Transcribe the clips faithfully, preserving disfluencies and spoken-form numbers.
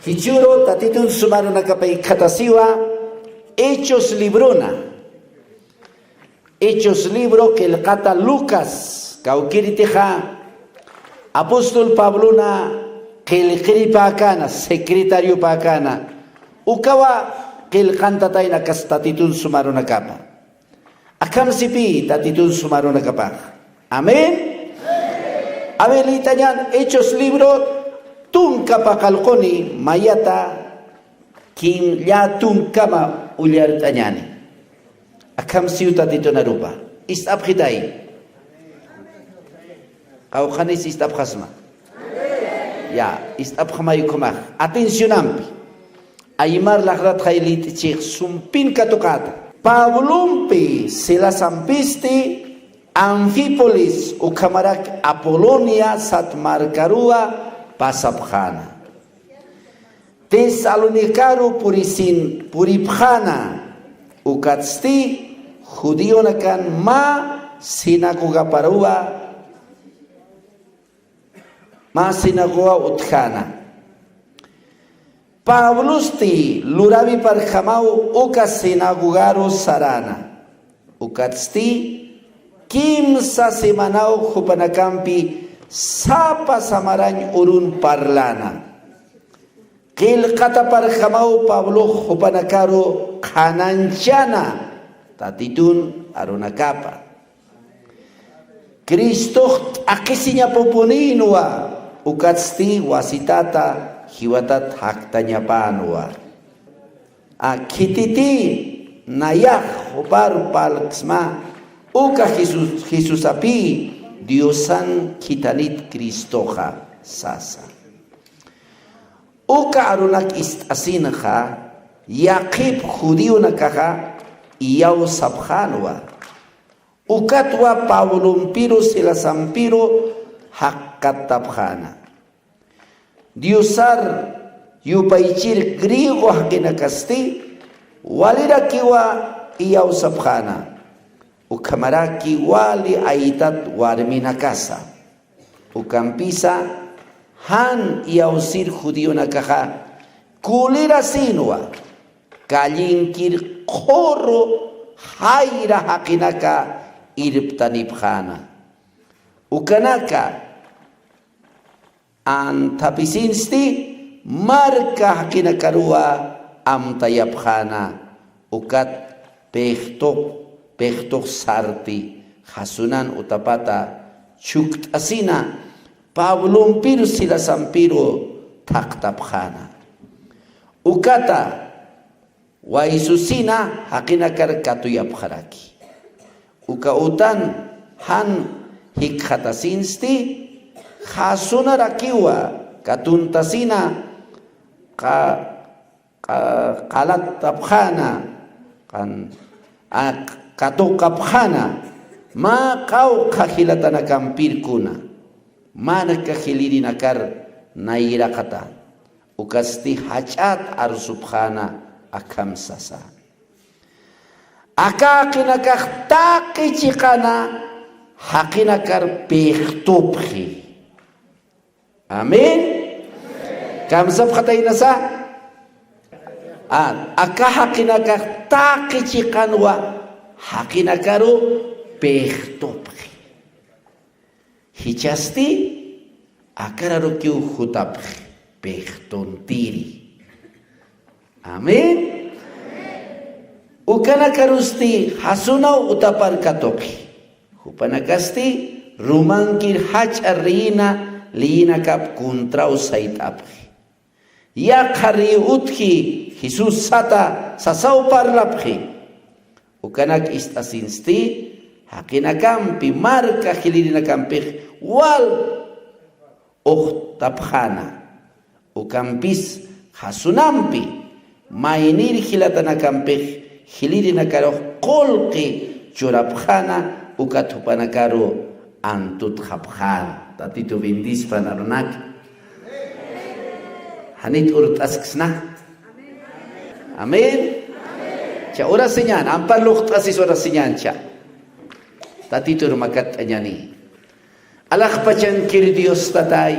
Jichhüru Tatitun suma arunakapay khatasiwa Hechos librona. Hechos libro qillqata Lucas kawkiritixa apóstol Pablona qillqiripäkäna, secretariopäkäna, ukawa qillqantatayna akas Tatitun suma arunakapa. Akham sipï Tatitun suma arunakapax. Amén. A ver, liyt'añän Hechos libro tunka paqallquni mayata kim llätunkama ullart'añäni. Akham siw Tatitun arupa. Ist'apxitay. Qawqhanis ist'apxasma. Ya, ist'apxamay ukhamax. Atencionampi. Aymar laqrat jaylït'ichix sumpin katuqäta. Pablompi Silasampisti Anfípolis ukhamarak Apolonia sat markaruwa pasapxäna. Tesalonicaru purisin puripxäna, ukatsti judionakan mä sinagogaparuwa, mä sinagoga utjäna. Pablosti luräwiparjamaw uka sinagogaru saräna. Ukatsti kimsa semanaw jupanakampi sapa samarañ urun parläna. Qillqataparjamaw Pablox jupanakaru qhanañchana Tatitun arunakapa. Cristox t'aqhisiñapupunïnwa, ukatsti wasitata jiwatat jaktañapänwa. A, khititï nayax jupar parlksma, uka Jesús, Jesusapï Diosan khithanit Cristoxa sasa. Uka arunak ist'asinxa, yaqhip judionakaxa iyawsapxänwa. Ukatwa Pablompiru Silasampiru jaqkattapxäna. Diosar yupaychir griego jaqinakasti walirakiwa iyawsapxäna. Ukhamaraki wali aytat warminakasa. Ukampisa jan iyawsir judionakaxa kulirasinwa, kallinkir qhuru jayra jaqinaka irptanipxäna. Ukanaka anthapisinsti marka jaqinakaruwa amtayapxäna, ukat pixtuq, pixtuq sarti, Jasunan utapata chukt'asina, Pablompiru Silasampiru thaqtapxäna. Ukata waysusina jaqinakar katuyapxaraki. Uka utan jan jikxatasinsti, Jasunarakiwa katuntasina qa-, qa-, qalatapxäna, qan-, a-, katuqapxäna, mä qawqha jilatanakampir kuna, marka jilïrinakar nayraqata, ukatsti jach'at arsupxäna akham sasa. Aka jaqinakax taqi chiqana jaqinakar pixtupxi. Amén. Kamsapxataynasa. A, aka jaqinakax taqi chiqanwa jaqinakaru pixtupxi. Jichhasti akararukiw jutapxi, pixtuntiri. Amén. Ukanakarusti Jasunaw utapar katuqi. Jupanakasti Romankir jach'a reyna leyinakap contraw sayt'apxi. Yaqha rey utji Jesús sata sasaw parlapxi. Ukanak ist'asinsti, jaqinakampi marka jilïrinakampix wal uqtapxäna. Ukampis Jasunampi maynir jilatanakampix jilïrinakarux qullqi churapxäna, ukat jupanakaru antutxapxäna. Tatitu bendispan arunaka. Janit urt'asksna. Amén. Cha urasiñän, ampar luqt'asis urasiñän cha. Tatitur makatt'añäni. Alaxpachankir Dios Tatay.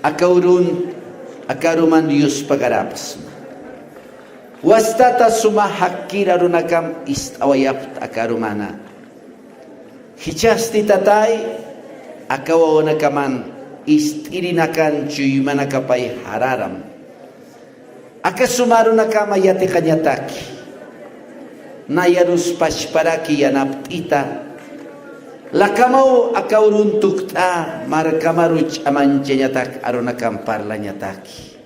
Aka urun Aka aruman yuspagarapxsma. Wastata suma jakkir arunakam ist'awayapxta aka arumana. Jichhasti Tatay, aka wawanakaman ist'irinakan chuymanakapay jararam. Aka suma arunakama yatiqañataki. Nayarus pachparaki yanapt'ita. Lakamaw aka urun tukt'a, markamaru ch'amanchañatak arunakam parlañataki.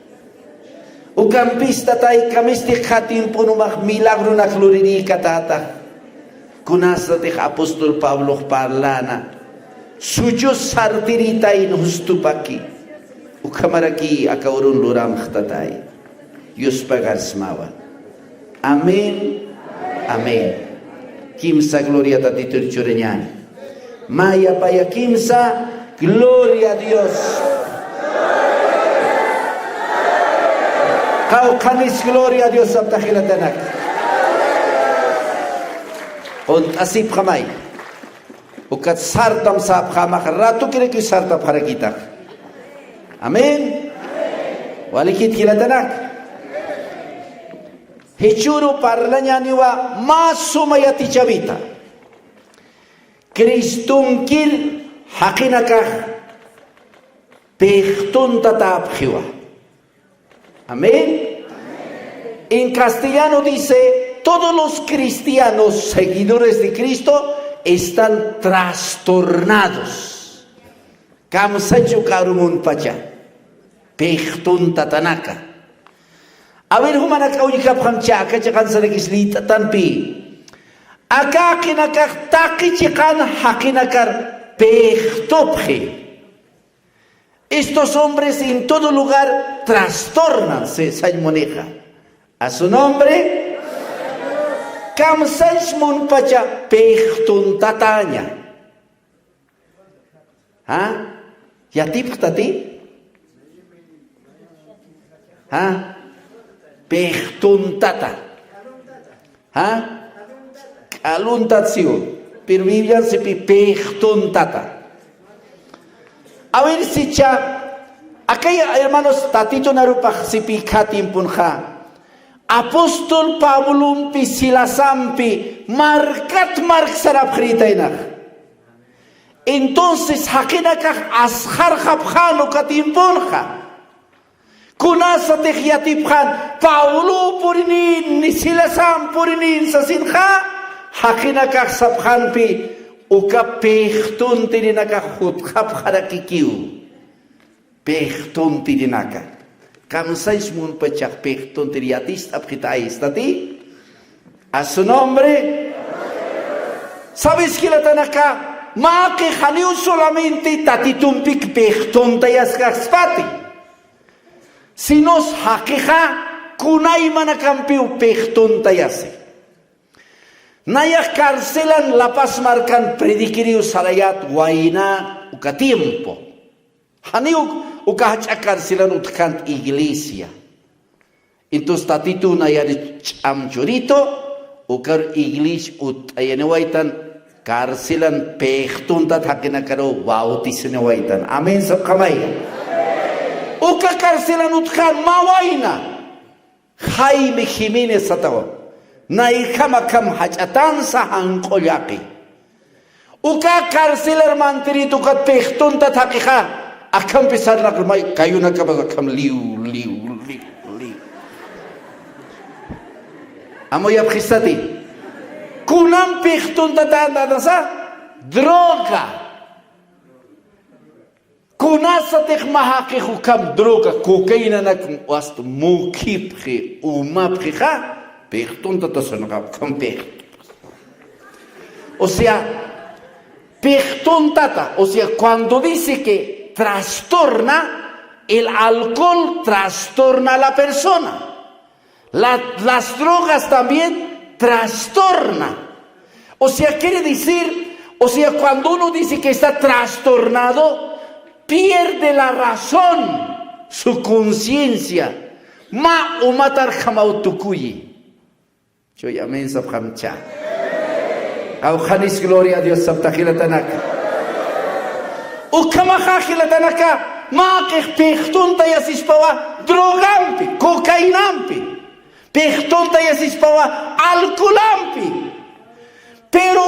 Ukampis Tatay, kamisti qha tiemponumax milagrunak lurirïkatäta. Kunasatix apóstol Pablox parlana, suchus sartirïtayn justupaki. Ukhamaraki aka urun luramx Tatay. Yuspagarsmawa. Amén. Amén. Kimsa gloria Tatitur churañäni. Mä yapaya kimsa, gloria a Dios. Qawqhanis gloria a Dios sapxta jilatanak. Uñt'asipxamay. Ukat sartam sapxämax, ratukirakiw sartapxarakïtax. Amén. Walikit jilatanak. Jichhüru parlañäniwa mä suma yatichäwita. Cristonkir jaqinakax pïxtuntatäpxiwa. Amén. En castellano dice, todos los cristianos seguidores de Cristo están trastornados. Kamsañch uka arumunpacha. Pïxtuntatanaka. A ver, jumanaka uñjapxamcha, aka chiqan sarakis liyt'atanpi. Aka jaqinakax taqi chiqan jaqinakar pïxtupxi. Estos hombres en todo lugar trastornan, se sañ munixa. A su nombre, kamsañch munpacha pïxtuntataña. ¿Ah? ¿Yatipxtati? ¿Ah? Pïxtuntata. ¿Ah? K'aluntat siw. Pero Biblian sipi pïxtuntata. A ver, sichha, akay, hermanos, Tatitun arupax sipi kha tiemponxa. Apóstol Pablompi Silasampi markat mark sarapxirïtaynax. Entonces, jaqinakax asxarxapxän uka tiemponxa. Kunasatix yatipxän, Pablo purinin, ni Silasam purinin sasinxa, jaqinakax sapxänpi, uka pïxtuntirinakax jutxapxarakikiw. Pïxtuntirinaka. Kamsañch munpachax pïxtuntir yatist'apxitayistati. A su nombre. ¿Sabes jilatanaka? Mä jaqix janiw solamente Tatitumpik pïxtuntayaskaxspati. Sinos jaqixa kunaymanakampiw pïxtuntayasi. Nayax carcelan La Paz markan predikiriw sarayät wayna uka tiempo. Janiw uka jach'a carcelan utjkänti iglesia. Entonces Tatituw nayar ch'am churito, ukar iglesia utt'ayaniwaytan, carcelan pïxtuntat jaqinakaruw bautizaniwaytan. Amén sapxamay. Uka carcelan utjkän mä wayna. Jaime Jiménez satawa. Nayjam akham jach'atansa janq'u llaqi. Uka carcelar mantirit ukat pïxtuntat jaqixa, akhampi sarnaqir may kayunakamas akham liw, liw, liw, liw. Amuyapxistati. Kunam pïxtuntat antanasa, droga. Kunasatix mä jaqix ukham droga, cocaínanak hasta mukhipxi, umapxixa, pïxtuntatasanxa ukham pïxtu. O sea, pïxtuntata, o sea, cuando dice que trastorna, el alcohol trastorna a la persona. La, las drogas también trastorna. O sea, quiere decir, o sea, cuando uno dice que está trastornado, pierde la razón, su conciencia. Mä umatar jamaw tukuyi. Chuy amén sapxamcha. Qawqhanis gloria a Dios sapxta jilatanaka. Ukhamaxa jilatanaka, mä jaqix pïxtuntayasispawa, drogampi, cocainampi, pixtuntayasispawa alcoholampi. Pero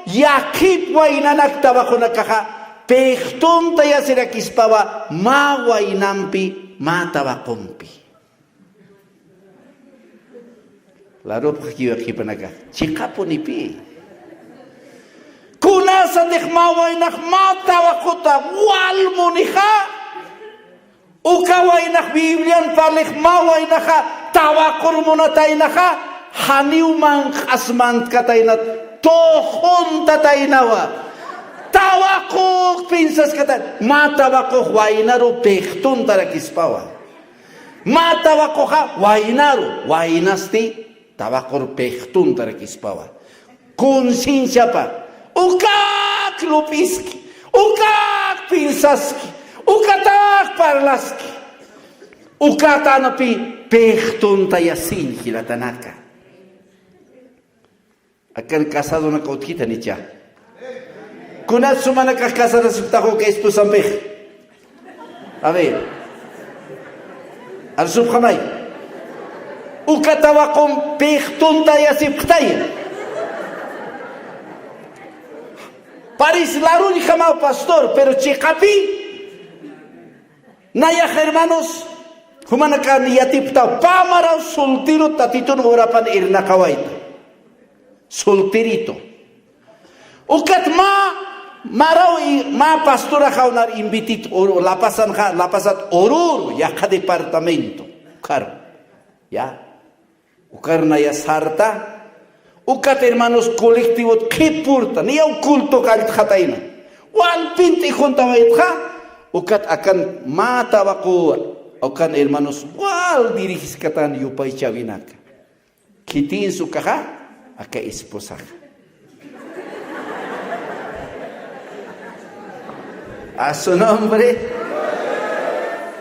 yaqhip waynanak tawaqunakaxa pixtuntayasirakispawa mä waynampi, mä tawaqumpi. Larupxakiw yaqhipanakax, chiqapunipï. Kunasatix mä waynax mä tawaquta wal munixa, uka waynax Biblian parlix mä waynaxa tawaqur munataynaxa, janiw manq'as mantkataynat, tuquntataynawa. Tawaqux pinsaskatay, mä tawaqux waynaru pixtuntarakispawa. Mä tawaquxa waynaru, waynasti tawaqur pixtuntarakispawa. Concienciapa, ukak lup'iski, ukak pinsaski, ukatak parlaski, ukatanpi pixtuntayasiñ jilatanaka. Akan casadonaka utjitanicha. Kunat sumanakax casarasiptax uka esposampix? A ver. Arsupxamay. Uka tawaqum pixtuntayasipxtay. Paris laruñjamaw pastor, pero chiqapi. Nayax hermanos, jumanakan yatipxtaw, pä maraw soltero Tatitun urapan irnaqawayta. Solterito. Ukat mä maraw y mä pastoraxaw nar invitit uru, La Pazanxa, La Pazat ururu, yaqha departamento. Ukar. Ya. Ukar naya sarta. Ukat hermanos colectivot qhipurta, niyaw culto kalltxatayna. Walpin t'ijunta waytxa, ukat akan mä tawaqu, ukan hermanos wal dirigiskatan yupaychäwinaka. Khitins ukaxa, aka esposaxa. A su nombre.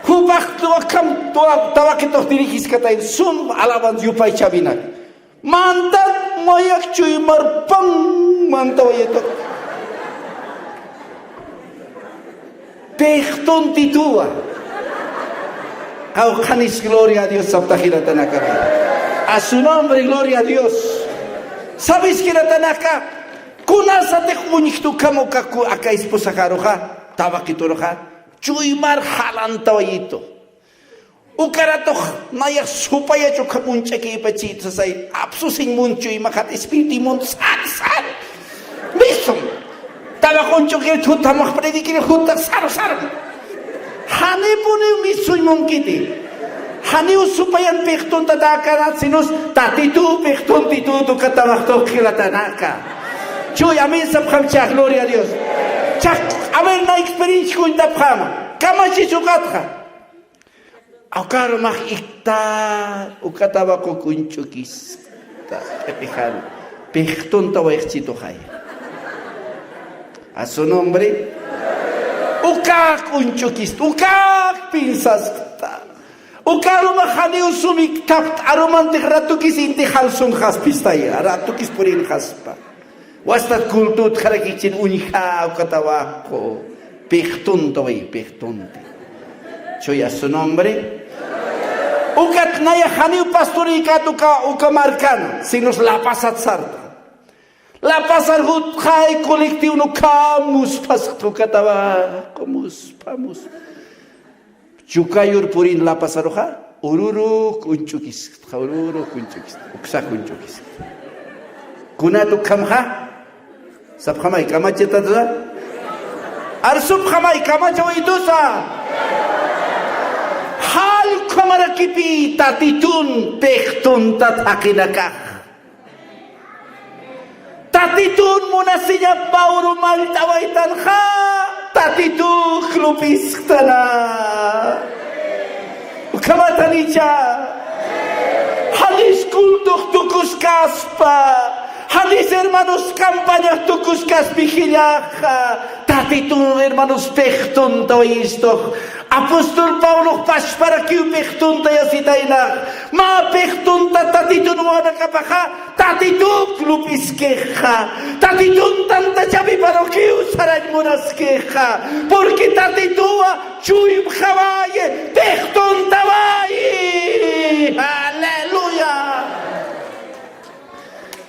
Jupax tuwakam, tuwa-, tawaqitux dirigiskatay, sun alabanza yupaychäwinak. Mantat mayak chuymar pan mantawayituq. Pixtuntituwa. Qawqhanis gloria a Dios saptax jilatanaka. A su nombre, gloria a Dios. Sabes jilatanaka, kunasatix uñjtukham uka ku-, aka esposaxaruxa, tawaqituruxa, chuymar jalantawayitu. Ukaratux nayax supayach ukham uñch'akïpachitu sasay, apsusiñ mun chuymaxat, espíritu inmundo, sal, sal. Misum. Tawaq uñch'ukir jutamax predikir juta, sal, sal. Janipuniw misuñ munkiti. Janiw supayan pixtuntatäkänat, sinus Tatitu pixtuntitu uka tawaqtux jilatanaka. Chuy, amén sapxam chä, gloria a Dios. Chä, a ver, na experiencia cuentapxama. Kamachis ukatxa. Ukarumax ikta, uka tawaqu uñch'ukista, q'ipijan, pixtuntawayxchituxay. A su nombre. Ukak uñch'ukista, ukak pinsaskta. Ukarumax janiw sum iktapta, arumantix ratukis inti jalsunxaspistay, ratukis purinxaspa. Wastat culto utjarakikchin uñja uka tawaqu. Pixtuntaway, pixtunti. Chuya su nombre. Ukat nayax janiw pastorïkät uka, uka markan, sinus La Pazat sarta. La Pazar jutxay colectivon ukham musphaskta uka tawaqu, muspha, muspha. Chukayur purin La Pazaruxa, ururuk uñch'ukiskta, ururuk uñch'ukiskta, uksak uñch'ukiskta. Kunat ukhamxa, sapxamay, kamachitatusa. Arsupxamay, kamachawaytusa. Jall ukhamarakipi Tatitun pixtuntat jaqinakax. Tatitun munasiñapa urumallt'awaytanxa, Tatitux lup'isktana. Ukhamatanicha, janis cultox tukuskaspa, janis hermanos campañax tukuskaspi jillaxa, Tatitun hermanos pixtuntawayistux. Apóstol Pablox pachparakiw pixtuntayasitayna. Mä pixtunta Tatitun wanakapaxa, Tatituk lup'iskixa. Tatitun tantachäwiparukiw sarañ munaskixa. Porque Tatituwa chuymjawayi, pixtuntaway,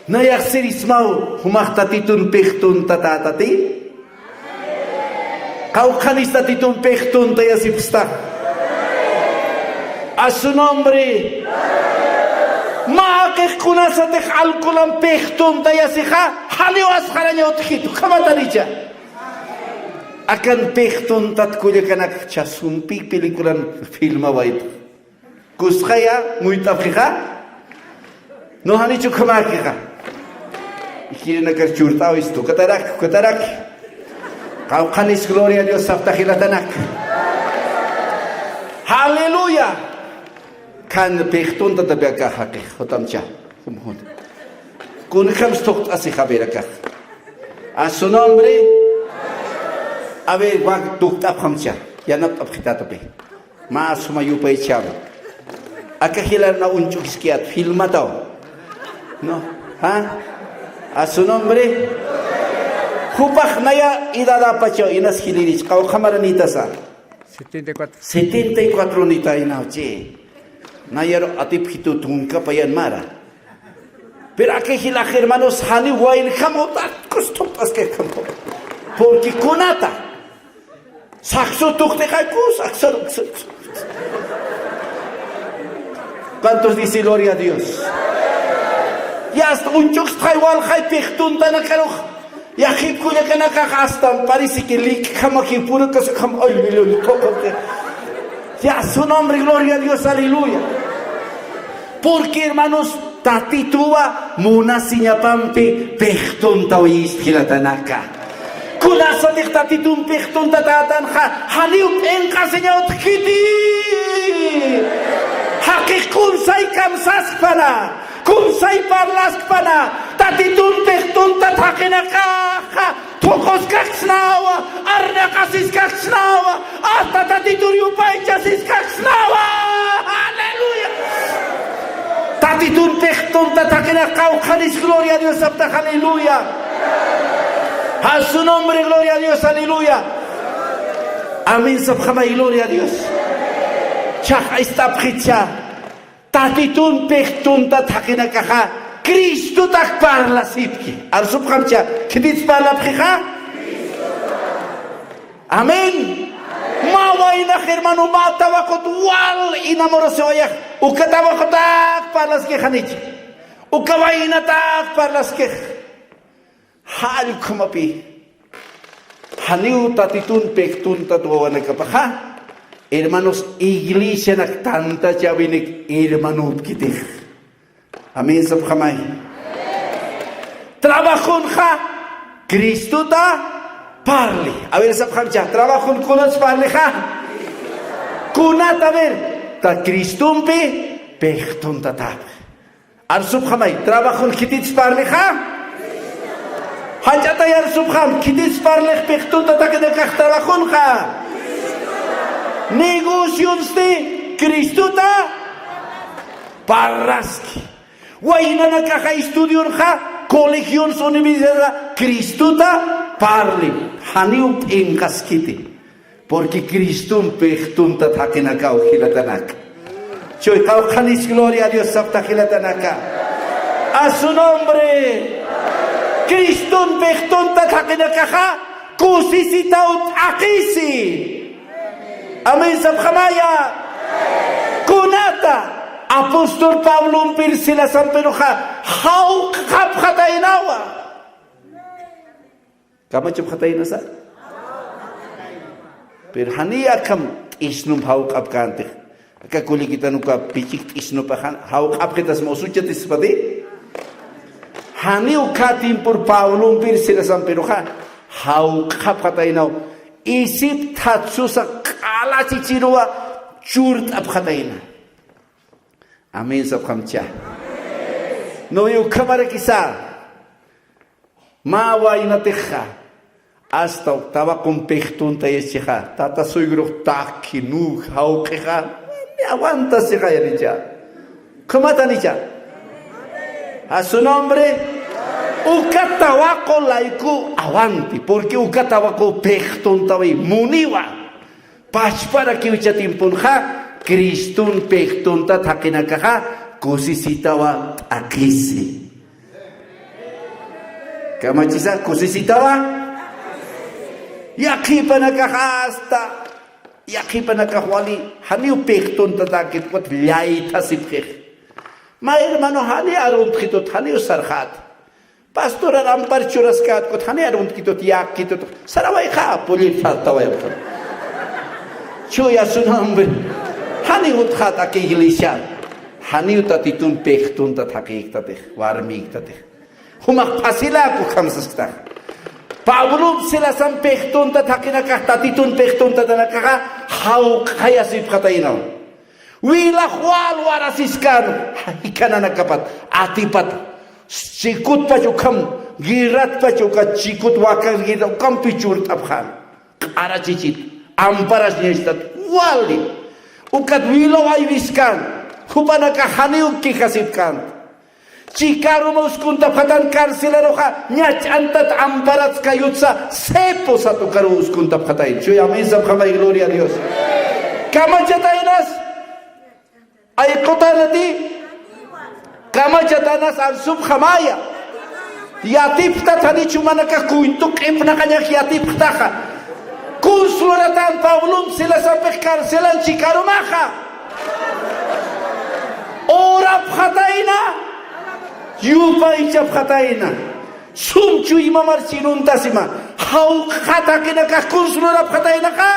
Nayax sirismaw jumax Tatitun pixtuntatätati? Qawqhanis Tatitun pixtuntayasipxsta? A su nombre. Mä jaqix kunasatix alcoholan pixtuntayasixa, janiw asxaraña utjkit, ukhamatanicha. Akan pixtuntat kullakanakxa, sumpi peliculan filmawayta. Kusxaya, muyt'apxixa. No, janichu ukhamäkixa. Ikirinakar churt'awistu, ukatarak, ukatarak. Qawqhanis gloria a Dios sapxta jilatanak. Aleluya. Kan pixtuntatapï aka jaqix, jutamcha. Kunjams thuqt'asixa, a ver, akax. A su nombre. A ver, wak tukt'apxamcha. Yanapt'apxitätapï. Mä suma yupaychäwi. Aka jilarna uñch'ukiskiyät, filmataw. No. ¿Ha? A su nombre. Jupax naya edadapachaw, inas jilïrich, qawqha maranïtasa. Setenta y cuatro. Setenta y cuatro nitaynawchi. Nayaru atipxitu tunka payan mara. Pero aka jilax, hermanos, janiw waynjam utjkit, kustumt'askixkam. Porque kunata. Saksu tukt'ixa, kus, aksaru, aksaru. ¿Cuántos dicen gloria a Dios? Ya hasta uñch'ukstxay, walxay pixtuntanakarux. Yaqhip kullakanakax hasta parece que lik'jamakiw, purakaskjam, ay, millón, coco, que. Ya su nombre, gloria a Dios, aleluya. Porque, hermanos, Tatituwa munasiñapampi pixtuntawayist jilatanaka. Kunasatix Tatitun pixtuntatätanxa, janiw p'inqasiña utjkiti. Jaqix kunsay kamsaskpana, kunsay parlaskpana, Tatitun pixtuntat jaqinakaxa, thuquskaksnawa, arnaqasiskaksnawa, hasta Tatitur yupaychasiskaksnawa. Aleluya. Tatitun pixtuntat jaqinakax, qawqhanis gloria a Dios sapxta, aleluya. A su nombre, gloria a Dios, aleluya. Amén sapxamay, gloria a Dios. Chhax ist'apxitcha. Tatitun pixtuntat jaqinakaxa, Cristutak parlasipki. Arsupxamcha, ¿khitits parlapxixa? Amén. Mä waynax, hermano, mä tawaqut wal enamorasiwayax, uka tawaqutak parlaskix, janich. Uka waynatak parlaskix. Jall ukhamapï. Janiw Tatitun pixtuntat wawanakapaxa, hermanos, iglesianak tantachäwinik hermanopkitix. Amén sapxamay. Trabajonxa Cristota parli. A ver, sapxamcha, trabajon kunats parlixa. Kunat, a ver, ta Cristompi pixtuntatapxi. Arsupxamay, trabajon ¿khitits parlixa? Jach'atay arsupxam, ¿khitits parlix pixtuntat jaqinakax trabajonxa? Negocionsti Cristota parlaski. Waynanakaxa estudionxa, colegions, universidad, Cristota parli. Janiw p'inqaskiti. Porque Criston pixtuntat jaqinakaw jilatanaka. Chuy qawqhanis gloria a Dios sapxta jilatanaka. A su nombre. Criston pixtuntat jaqinakaxa kusisitaw t'aqhisi. Amén sapxamaya. Kunata apóstol Pablompir Silasampiruxa jawq'apxataynawa. ¿Kamachapxataynasa? Pero janiy akham t'isnump jawq'apkäntix. Aka kullikitan uka pichik t'isnupaxa jawq'apxitasma, usuchatispati. Janiw uka tiempor Pablompir Silasampiruxa jawq'apxataynaw. Isip thachsusa q'alachichiruwa churt'apxatayna. Amén sapxamcha. No, ukhamarakisa. Mä waynatixa, hasta tawaqun pixtuntayasixa, tata suegrux taki, nuk, jawq'ixa, ni aguantasixa yanicha. ¿Ukhamatanicha? A su nombre. Uka tawaqu layku aguanti, porque uka tawaqu pixtuntawi muniwa. Pachparakiw uka tiemponxa, Criston pixtuntat jaqinakaxa, kusisitawa t'aqhisi. Kamachisa kusisitawa. Yaqhipanakax hasta, yaqhipanakax wali, janiw pixtuntatäkit ukat llaythasipxix. Mä hermano, janiw aruntxitut, janiw sarxät. Pastorar ampar churaskät ukat, janiw aruntxitut, yäkkitut. Sarawayxa, pullir sartawayapxam. Chuya su nombre. Janiw utxät aka iglesia. Janiw Tatitun pixtuntat jaqïktatix, warmïktatix. Jumax fácilak ukham sasktax. Pablop Silasam pixtuntat jaqinakax, Tatitun pixtuntatanakaxa, jawq'ayasipxataynaw. Wilax wal warasiskän, jikananakapat, atipat, chikutpach ukham, guerratpach uka chikut wakan guerra, ukampi churt'apxän. Q'ara chichit, amparas ñachtat, wali. Ukat wilaw aywiskän, jupanakax janiw quejasipkänti. Chikarum uskuntapxatan carcelaruxa, ñach'antat amparatskayutsa, cepo sat ukaruw uskuntapxatayna. Chuy amén sapxamay, gloria a Dios. Kamachataynas, ayqutanati, kamachatanas arsupxamaya. Yatipxtat janiw chumanakax cuento q'ipnaqañax yatipxtaxa. Kuns luratan Pablom Silasampix carcelan chikarumaxa. Urapxatayna, yupaychapxatayna. Sum chuymamar chinuntasima. Jawq'at jaqinakax kuns lurapxataynaxa,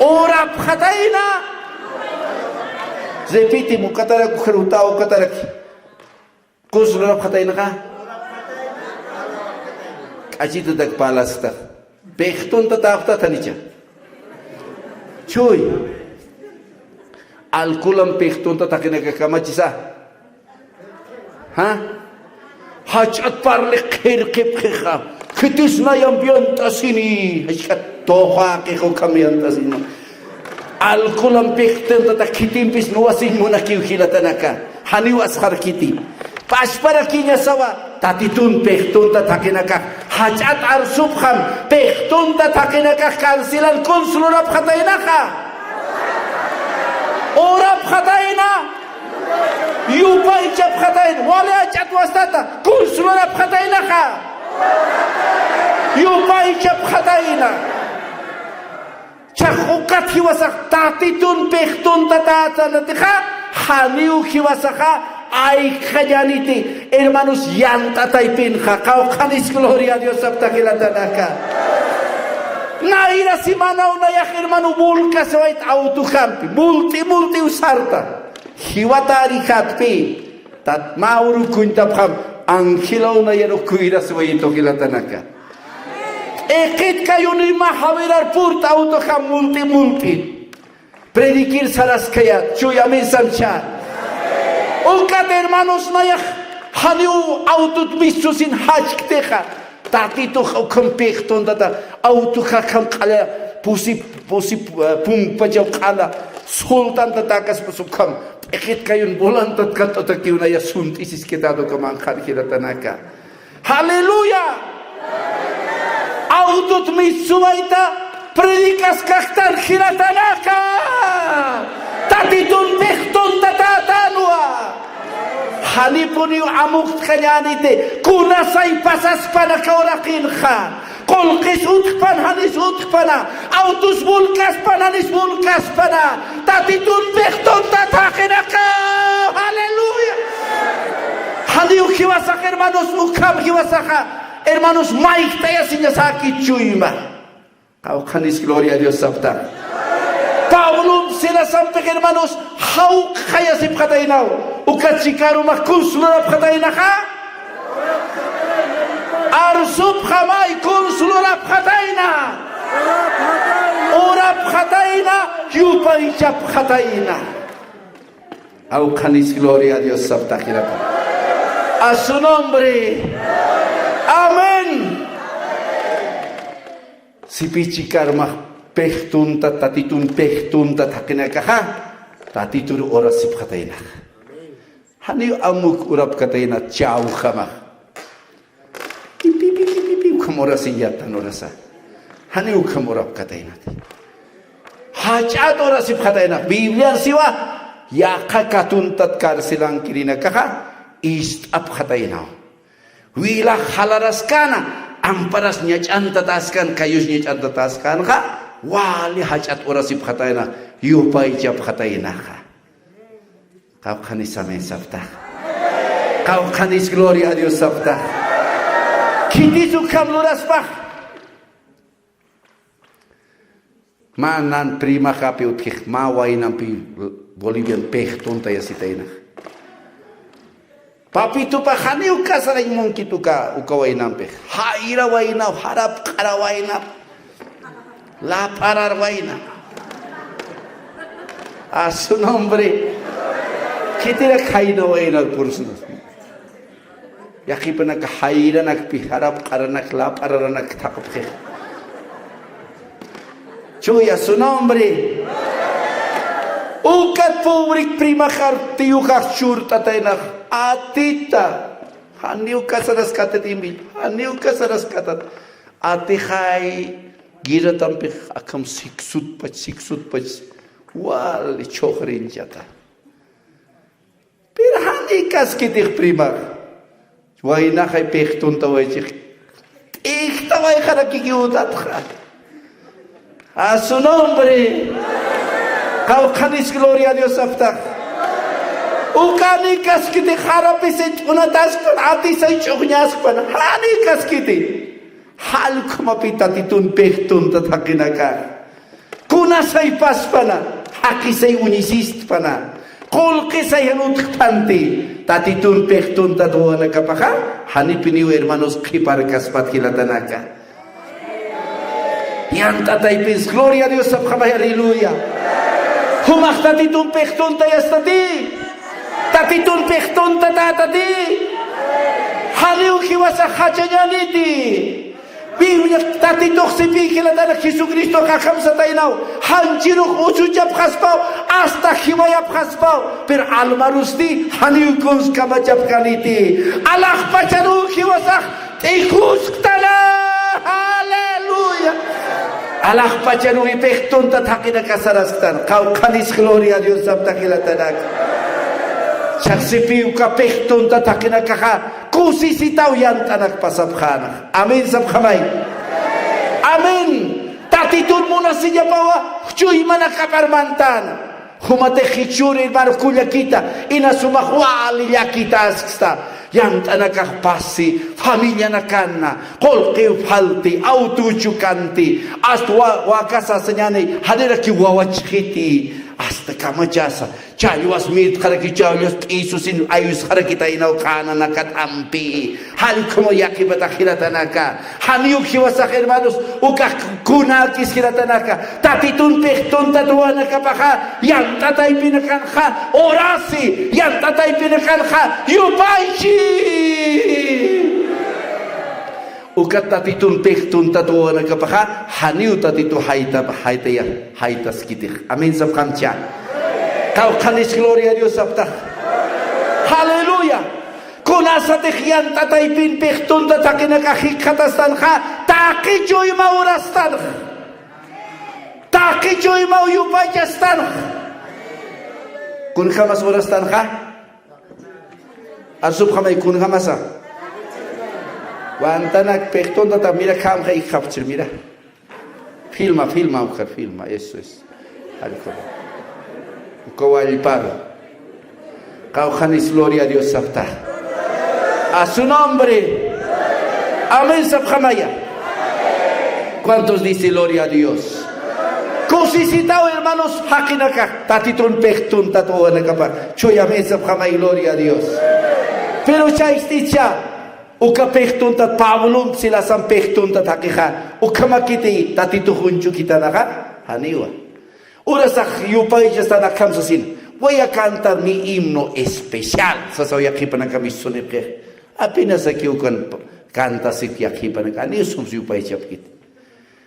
urapxatayna. Repite, ukatarak, ukaruta, ukatarak. Kuns lurapxataynaxa. K'achitutak parlasktax. Pixtuntatäpxtat janicha. Chuy. Alcoholam pixtuntat jaqinakax kamachisa. ¿Ha? Jach'at parli qhirqipxixa. Khitis nayamp yant'asini. Jach'at tuqaqix ukham yant'asini. Alcoholam pixtuntat khitimpis nuwasiñ munakiw jilatanaka. Janiw asxarkiti. Pachparakiñasawa, Tatitun pixtuntat jaqinakax, jach'at arsupxam, pixtuntat jaqinakax carcelan kuns lurapxataynaxa. Urapxatayna, yupaychapxatayna, wali jach'at wastata, kuns lurapxataynaxa. Yupaychapxatayna. Chax ukat jiwasax Tatitun pixtuntatätanatixa, janiw jiwasaxa ayqañäniti, hermanos, yant'ataypinxa, qawqhanis gloria a Dios sapxta jilatanaka. Nayra semanaw nayax, hermano, volcasawayt autojampi, mult'i, mult'iw sarta. Jiwatarijatpi, tat mä urukuñtapxam, angelaw nayarux kuyraswayitu jilatanaka. P'iqit kayuni mä jawirar purt'a autojam mult'i mult'i. Predikir saraskayät, chuya amén samcha. Ukat hermanos nayax, janiw autot missusin jachktixa. Tatitux ukham pixtuntata, autojaxam q'ala, pusi, pusi, eh, pumpachaw q'ala, sultantatakas pus ukham, p'iqit kayun volantat kat'utakiw naya sunt'isiskitäta ukham anqhar jilatanaka. Aleluya. Autot missuwayta, predikaskaxtan jilatanaka. Tatitun pixtuntatätanwa. Janipuniw amukt'kañäniti, kunasay pasaspana kawraqinxa. Qullqis utjpan, janis utjpana, autos volcaspan, janis volcaspana, Tatitun pixtuntat jaqinaka. Aleluya. Janiw jiwasax, hermanos, ukham jiwasaxa, hermanos, mayjt'ayasiñasäkit chuyma. Qawqhanis gloria a Dios sapxta. Pablom Silasampix, hermanos, jawq'ayasipxataynaw. Ukat chikarumax kuns lurapxataynaxa. Arsupxamay, kuns lurapxatayna. Urapxatayna, yupaychapxatayna. Qawqhanis gloria a Dios sapxta jilata. A su nombre. Amén. Sipichi karmax pixtuntat, Tatitun pixtuntat jaqinakaxa, Tatitur urasipxataynax. Janiw amuk urapkataynat chawjamax. Pipi, pipi, pipi, ukham urasiñ yatan urasa. Janiw ukham urapkataynat. Jach'at urasipxataynax. Bibliar siwa, yaqha katuntat carcelankirinakaxa, ist'apxataynaw. Wilax jalaraskäna, amparas ñach'antatäskän, kayus ñach'antatäskänxa, wali jach'at urasipxatayna, yupaychapxataynaxa. Qawqhanis amén saptax. Qawqhanis gloria a Dios saptax. Khitis ukham luraspax. Mä nan primaxapi utjix, mä waynampi Bolivian pixtuntayasitaynax. Papitupax janiw casarañ munkit uka, uka waynampix. Jayra waynaw, jarapq'ara waynaw, lap'arar wayna. A su nombre. Khitirak jayna waynar pursunas. Yaqhipanaka jayranakpi, jarapq'aranak, lap'araranak thaqapxix. Chuya su nombre. Ukat pobrik primaxar tiyuxax churt'ataynax. Atita. Janiw casaraskatat imbil. Janiw casaraskatat. Atixay guerratampix akham siksutpach, siksutpach. Wali chhuxrinchata. Pero janiw kaskitix primax. Waynaxay pixtuntawaychix. T'ijtawayxarakikiw utatxa. A su nombre. Qawqhanis gloria a Dios saptax. Ukaniw kaskitix jarapis jach'unataskpan, atisay ch'uxñaskpan. Janiw kaskiti. Jall ukhamapi Tatitun pixtunta thaqinakax. Kunasay paspana, jaqisay uñisistpana, qullqisay jan utjt'anti, Tatitun pixtuntat wawanakapaxa, janipiniw hermanos qhiparkaspat jilatanaka. Yant'ataypis, gloria a Dios sapxamay, aleluya. Jumax Tatitun pixtuntayastati, Tatitun pixtuntatätati, janiw jiwasax jachañäniti. Biblia Tatitux sipiy jilatanaka, Jesucristox akham sataynaw, janchirux usuchapxaspaw, hasta jiwayapxaspaw, pero almarusti janiw kuns kamachapkäniti. Alaxpacharuw jiwasax t'ijusktana. Aleluya. Alaxpacharuw pixtunta thaqinaka sarasktan. Qawqhanis gloria a Dios sapta jilatanaka. Chhaxsipiw uka pixtunta thaqinakaxa kusisitaw yant'anak pasapxäna. Amén sapxamay. Amén. Tatitun munasiñapawa chuymanakapar mantäna. Jumatix jichhür hermano kullakita, ina sumax wali llakitäsksta. Yant'anakax pasi, familianakanna, qullqiw falti, awtuchu kanti, hasta wa-, wakasa sañani, janirakiw wawachxiti, hasta kamachasa. Challwas mirtxaraki, challwas p'isu sin ayusxarakitaynaw qänanakat ampi. Jall ukhamaw yaqhipatax jilatanaka. Janiw jiwasax hermanos, ukax kunäkis jilatanaka. Tatitun pixtuntat wawanakapaxa, yant'ataypinakanxa, urasi, yant'ataypinakanxa, yupaychi. Ukat Tatitun pixtuntat wawanakapaxa, janiw Tatitu jayta, jaytaya, jaytaskitix. Amén sapxamcha. Qawqhanis gloria a Dios saptax. Aleluya. Kunasatix yant'ataypin pixtunta thaqinakax jikxatastanxa, taqi chuyma urastanxa. Taqi chuymaw yupaychastanxa. Kunjamas urastanxa. Arsupxamay, kunjamasa. Wantanak pixtuntata mira, kamxa ikxapxchir, mira. Filma, filma, mujer, filma, eso es. Alcohol. Uka wallpar. Qawqhanis gloria a Dios sapta. A su nombre. Amén sapxamaya. ¿Cuántos dice gloria a Dios? Kusisitaw hermanos, jaqinakax Tatitun pixtuntat wawanakapax. Chuya amén sapxamay, gloria a Dios. Pero chaysticha, uka pixtuntat Pablomp Silasam pixtuntat jaqixa, ukhamakiti Tatitux uñchukitanaxa, janiwa. Urasax yupaychastan akham sasin, voy a cantar mi himno especial sasaw yaqhipanakam sunipxix. Apenas aki ukan cantasik yaqhipanaka, janiw sums yupaychapkiti.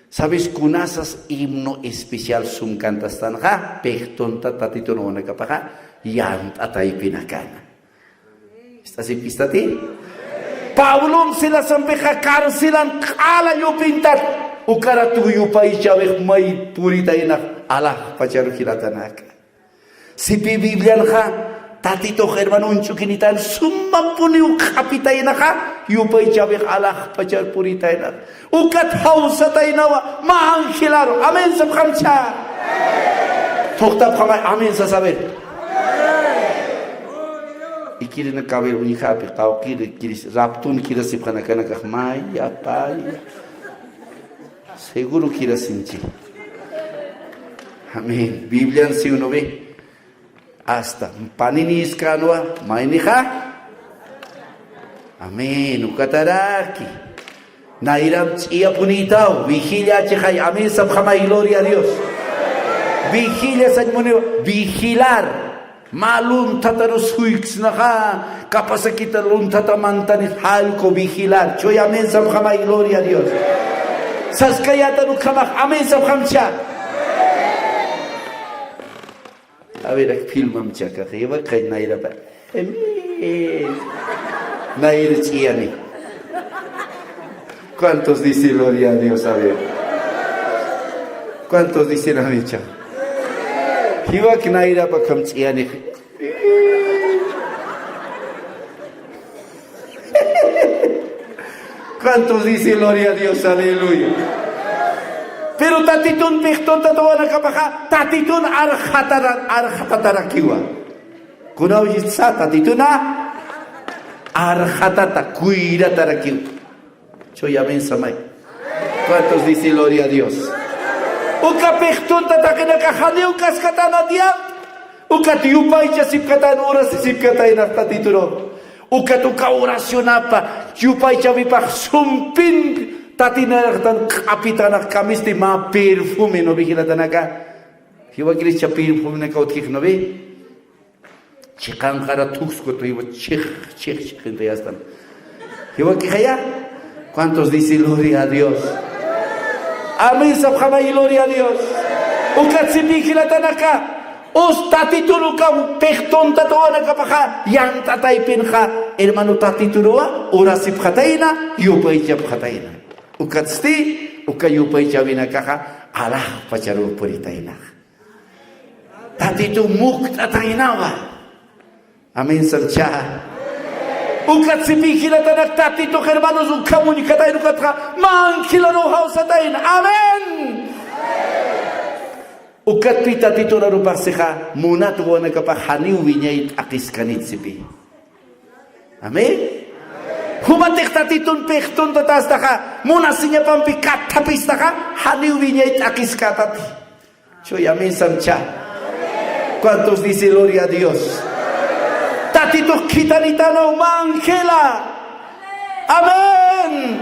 ¿Sabes kunasas himno especial sum cantastanxa? Pixtunta Tatitun wawanakapaxa yant'ataypinakana. ¿Ist'asipkistati? Pablomp Silasampixa carcelan q'ala llupintat, ukaratu yupaychawix may puritaynax alaxpacharu jilatanaka. Sipi Biblianxa Tatitux, hermano, uñch'ukinitan sumapuniw q'apitaynaxa, yupaychawix alaxpachar puritaynaxa. Ukat jawsataynawa mä angelaru. Amén sapxamcha. Thuqtapxamay, amén sasa, a ver. Ikirina kawir uñjapi, qawqiri kiris, raptun kirasipxanakanakax maya, paya. Seguro kirasinchi. Amén. Biblian si uno ve. Hasta panini iskanwa, maynixa. Amén. Ukataraki. Nayram ch'iyapunitaw, vigilia chixay. Amén sapxamay, gloria a Dios. Vigilia sañmuniwa, vigilar. Mä lunthataru suyksnaxa, kapasakita lunthata mantani jallku vigilar. Chuy amén sapxamay, gloria a Dios. Saskayätan ukhamax, amén sapxamcha. A ver, ak filmam chakax, iwak kay nayrapa. Amén. Nayra ch'iyani. ¿Cuántos dicen gloria a Dios? A ver. ¿Cuántos dicen amén, cha? Iwak nayrapa kam ch'iyani. ¿Cuántos dicen gloria a Dios? Aleluya. Pero Tatitun pixtunta tuwanakapaxa, Tatitun arxatara-, arxatatarakiwa. Kunawchitsa Tatituna arxatata, kuyratarakiwa. Chuy amén samay. ¿Cuántos dicen gloria a Dios? Uka pixtunta taqinakax janiw kaskatana tiempo. Ukat yupaychasipkatayna, orasisipkatayna Tatituru. Ukat uka oracionapa, yupaychawipax sumpin tatinaraqtan q'apitanax kamisti mä perfume, ¿no ve, jilatanaka? Jiwakiricha perfumenaka utjix, ¿no ve? Chiqanqara thuksku tuywa chix, chix, chix, gente ya están. Jiwakixaya, ¿cuántos dicen gloria a Dios? Amén sapxamay, gloria a Dios. Ukat sipi jilatanaka, us Tatitun uka pixtunta tuwanakapaxa, yant'ataypinxa, hermano, Tatituruwa orasipxatayna, yupaychapxatayna. Ukatsti, uka yupaychawinakaxa, alaxpacharuw puritaynaxa. Tatitu mukt'ataynawa. Amén, samcha. Ukat sipi jilatanak Tatitux, hermanos, ukham uñjatayna ukatxa, mä angelanu jawsatayna. Amén. Ukatpi Tatitun arupaxsixa, munat wawanakapax janiw wiñay t'aqiskanit sipi. Amén. Jumatix Tatitun pixtunta tastaxa, munasiñapampi kathapistaxa, janiw wiñay t'aqiskätati. Chuy amén, samcha. ¿Cuántos dice gloria a Dios? Tatitux khithanitanaw mä angela. Amén.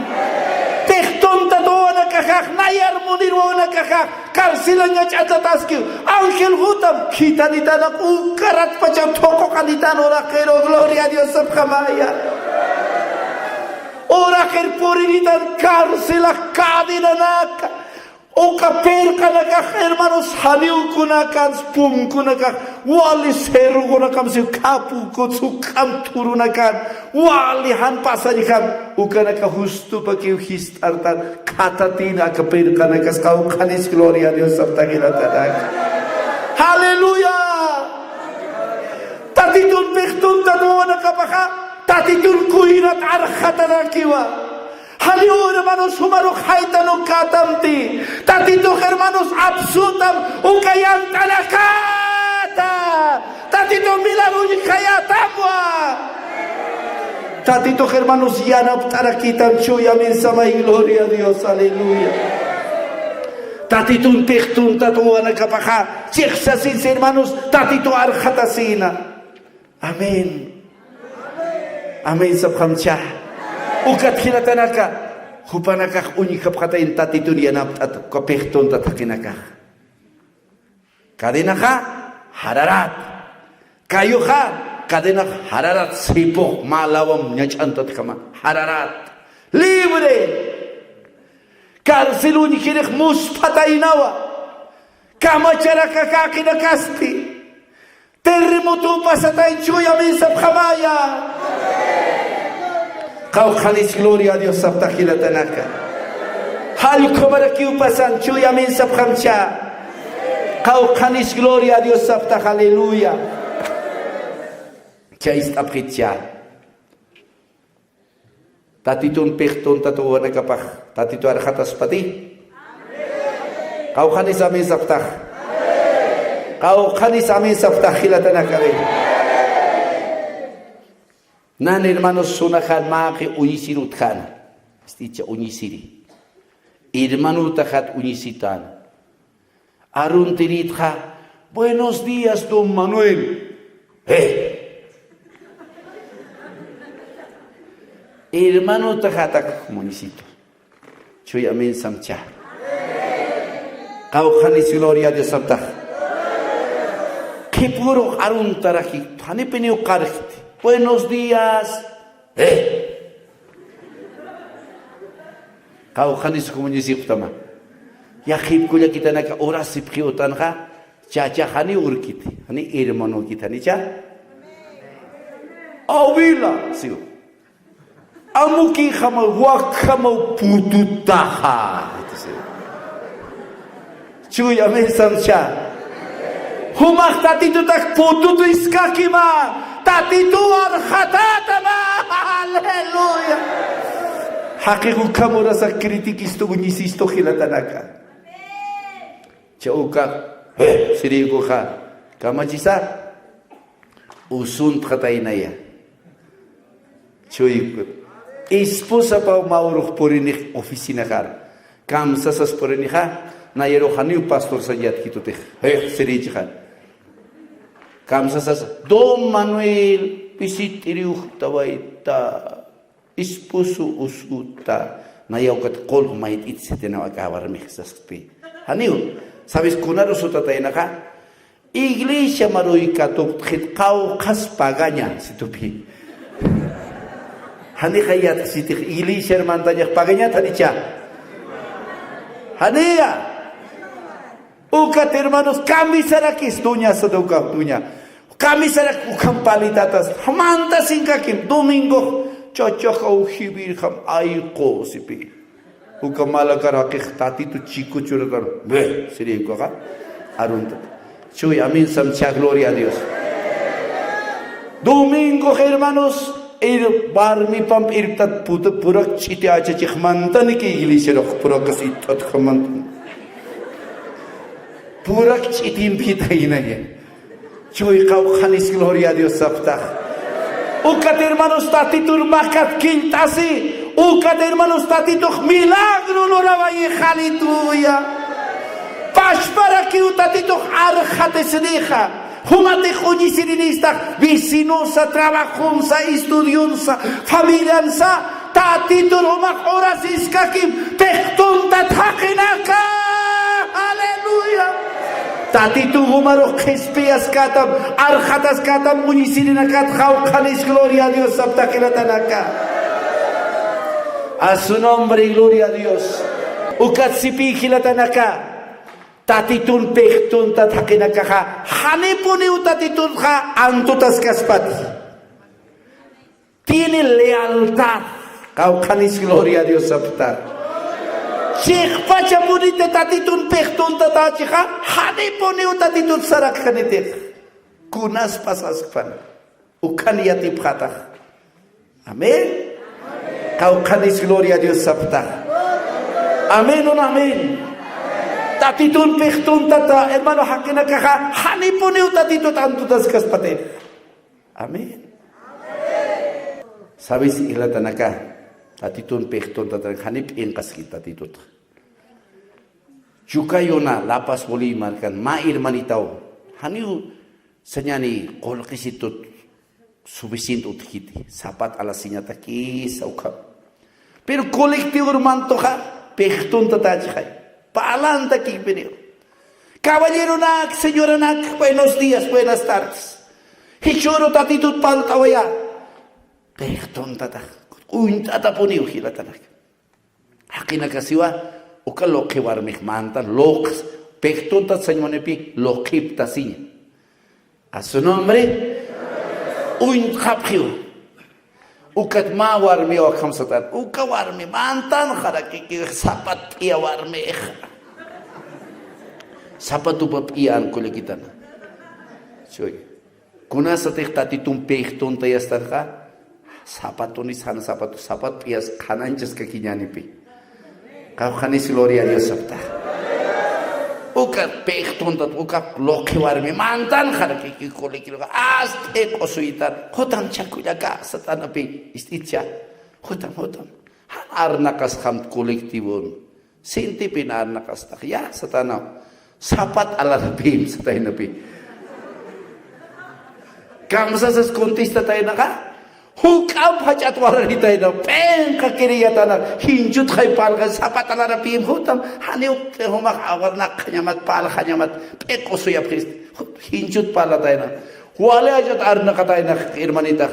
Pixtunta wawanakaxax, nayar munir wawanakaxax, carcelañ ñach'antataskiw. Ángel jutam, khithanitanak uka ratpachaw thuquqanitan uraqiru, gloria a Dios sapxamaya. Uraqir purinitan carcelax, cadenanaka. Uka pirqanakax, hermanos, janiw kunakan, pumkunakax, wali cerrokunakamsiw, khapu kutsu k'am thurunakan, wali jan pasarixam, ukanaka justupakiw jist'artan, khathatina aka pirqanakas, qawqhanis, gloria a Dios saptakilatanaka. Aleluya. Tatitun pixtunta wawanakapaxa, Tatitun kuyrat arxatarakiwa. Janiw, hermanos, jumarux jaytan ukätamti. Tatitux, hermanos, apsutam uka yant'anakata. Tatitux milagro uñjayätamwa. Tatitux, hermanos, yanapt'arakitam, chuy amén samay, gloria a Dios, aleluya. Tatitun pixtunta wawanakapaxa, chixsasinsi, hermanos, Tatitu arxatasina. Amén. Amén sapxamcha. Ukat jilatanaka, jupanakax uñjapxatayna Tatitun yanapt'at, uka pixtunta taqinakax. Cadenaxa, jararat. Kayuxa, cadenax jararat, sipux mä lawam ñach'antatjama, jararat. Libre. Carcel uñjirix musphataynawa. Kamacharakakäqinakasti. Terremoto pasatay, chuy amén sapxamaya. Qawqhanis, gloria a Dios saptax jilatanaka. Jallq'umarakiw pasan, chuy amén sapxamcha. Qawqhanis, gloria a Dios saptax, aleluya. Chayist'apxitcha. Tatitun pixtuntat wawanakapax, Tatitu arxataspati. Qawqhanis amén sapxtax. Qawqhanis amén sapxtax jilatanakawi. Nan hermanos sunaxan maqi uñisir utjäna. Isticha uñisiri. Hermanutaxat uñisitäna. Aruntiritxa, "Buenos días, don Manuel." Eh. Hermanotaxatak municito. Chuy amén samcha. Qawqhanis gloria a Dios sapxtax. Qhipürux aruntarakit, janipiniw qarxti. "Buenos días." Eh. Qawqhanis jumuñisipxtama. Yaqhip kullakitanaka urasipxiw utanxa, chacha janiw urkiti, jani hermanokiti, janicha. "Awila", siw. "Amukïxama, wakhama pututaxa", siw. Chuy amén samcha. Jumax Tatitutak pututu iskakima, Tatitu arxatätama. Aleluya. Jaqix ukham urasax critiquistu, uñisistu jilatanaka. Cha ukax, eh, sirïkuxa, kamachisa, usuntxataynaya. Chuy, esposapaw mä urux purinix oficinaxar. Kamsasas purinixa, nayarux janiw pastor sañ yatkitutix. Jix sirïchixa. Kamsasas, "Don Manuel, pisit'iriw tawayta. Esposo usuta." Naya ukat qulq mayt'it sitinaw aka warmix saspi. Janiw, ¿sabes kunar usutataynaxa? Iglesia maruy katuqtxit qawqhas pagaña, situpi. Janixa yatxsitix iglesia hermantañax pagañat janicha. Janiya. Ukat hermanos, kamisarakis duña, sata ukax duña. Kamisarak ukham palitatas, mantasinkakim, domingox, chachaxaw jibirjam ayqu, sipi. Uka malakar jaqix Tatitu chiku churatar, ve, sirïkuxa, aruntat. Chuy, amén samcha, gloria a Dios. Domingo, hermanos, ir warmipamp irptat puta, purak ch'iti achachix mantaniki iglesiarux, purakas itt'atxa mantan. Purak ch'itimp jithaynaya. Chuy qawqhanis gloria a Dios sapxtax. Ukat hermanos Tatitur makat killt'asi. Ukat hermanos Tatitux milagro lurawayix, aleluya. Pachparakiw Tatitux arxatisinixa. Jumatix uñisirinïstax vecinosa, trabajonsa, estudionsa, familiansa, Tatitur jumax urasiskakim, pixtuntat jaqinaka. Aleluya. Tatitu jumarux qhispiyaskätam, arxataskätam, uñisirinakat, qawqhanis gloria a Dios sapxtax jilatanaka. A su nombre, gloria a Dios. Ukat sipi jilatanaka. Tatitun pixtuntat jaqinakaxa, janipuniw Tatitunxa antutaskaspati. Tiene lealtad. Qawqhanis gloria a Dios sapxtax. Chiqpachapuniti Tatitun pixtuntatächixa, janipuniw Tatitut saraqkanitix. Kunas pasaskpan. Ukan yatipxätax. Amén. Qawqhanis gloria a Dios sapxtax. Amén, un amén. Tatitun pixtuntata, hermano, jaqinakaxa, janipuniw Tatitut antutaskaspatix. Amén. ¿Sabes? Jilatanaka, Tatitun pixtuntata, janip p'inqaski Tatitut. Chukayuna, La Paz, Bolivia markan, mä hermanitaw. Janiw sañani qullqisitut suficiente utjkiti, sapat alasiñatakisa ukham. Pero colectivo hermantuxa, pixtuntatächixay. Parlantakipiniw. Caballeronak, señoranak, buenos días, buenas tardes. Jichhüru Tatitut parlt'awaya. Pixtuntatax, uñt'atapuniw jilatanaka. Jaqinakasiwa, uka luqhi warmix mantan, luqs, pixtuntat sañ munipi, luqhiptasiña. A su nombre, uñt'xapxiw. Ukat mä warmiw akham satan, uka warmi mantan jarakiki, sapat p'iya warmix. Sapatupa p'iya an kullakitana. Chuy. Kunasatix Tatitun pixtuntayastanxa, sapatunis jan sapatu, sapat p'iyas qhanañchaskakiñänipi. Qawqhanis gloria a Dios saptax. Uka pixtuntat, uka luqhi warmi mantan jarkiki kulikiruxa, ast'i q'usuytan, jutam chakullaka, satanapi, ist'itcha, jutam, jutam. Jan arnaqasxamt colectivon. Sintipin arnaqastax, ya, satanaw. Sapat alarapim, sataynapi. Kamsasas contesta taynaqa, juk'amp jach'at walaritayna, p'inqa kiriyatana, jinchut jay palqa, sapat alarapim, jutam, janiw jumax awarnaqañamat, palqañamat, p'iq'usuyapxist, jinchut parlatayna. Wali jach'at arnaqatayna, hermanitax.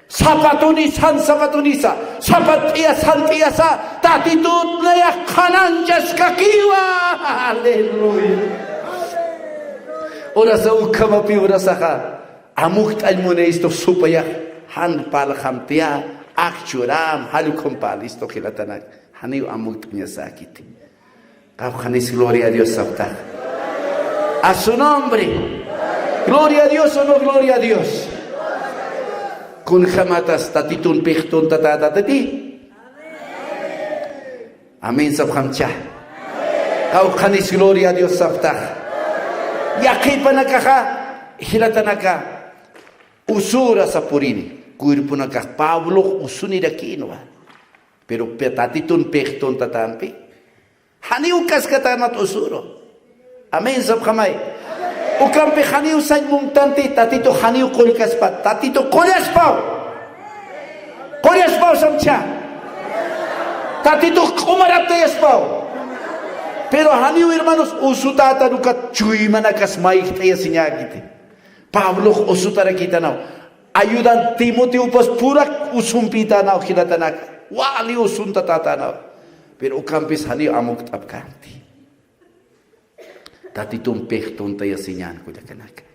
Sapatunisan, sapatunisa, sapat p'iyasan, p'iyasa, Tatitut nayax qhanañchaskakiwa. Aleluya. Urasa ukhamapi urasaxa, amukt'añ munayistux supayax, jan parlxamtiya, akchuram, jall ukham parlistu jilatanak, janiw amukt'añasäkiti. Qawqhanis gloria a Dios saptax. A su nombre. Gloria a Dios o no gloria a Dios. Kunjamatas Tatitun pixtuntatätati. Amén sapxamcha. Qawqhanis gloria a Dios saptax. Yaqhipanakaxa, jilatanaka, usurasa purini. Cuerponakax Pablox usunirakïnwa. Pero pe-, Tatitun pixtuntatampi. Janiw kaskatämat usuru. Amén sapxamay. Ukampi janiw sañ muntanti, Tatitu janiw qullkaspa, Tatitu qullaspaw. Qullaspaw samcha. Tatitu q'umaraptayaspaw. Pero janiw, hermanos, usutätan ukat chuymanakas mayjt'ayasiñäkiti. Pablox usutarakïtanaw. Ayudan Timoteopas purak usumpïtanaw jilatanaka. Wali usuntatätanaw. Pero ukampis janiw amukt'apkänti. Tatitun pixtuntayasiñän kullakanaka.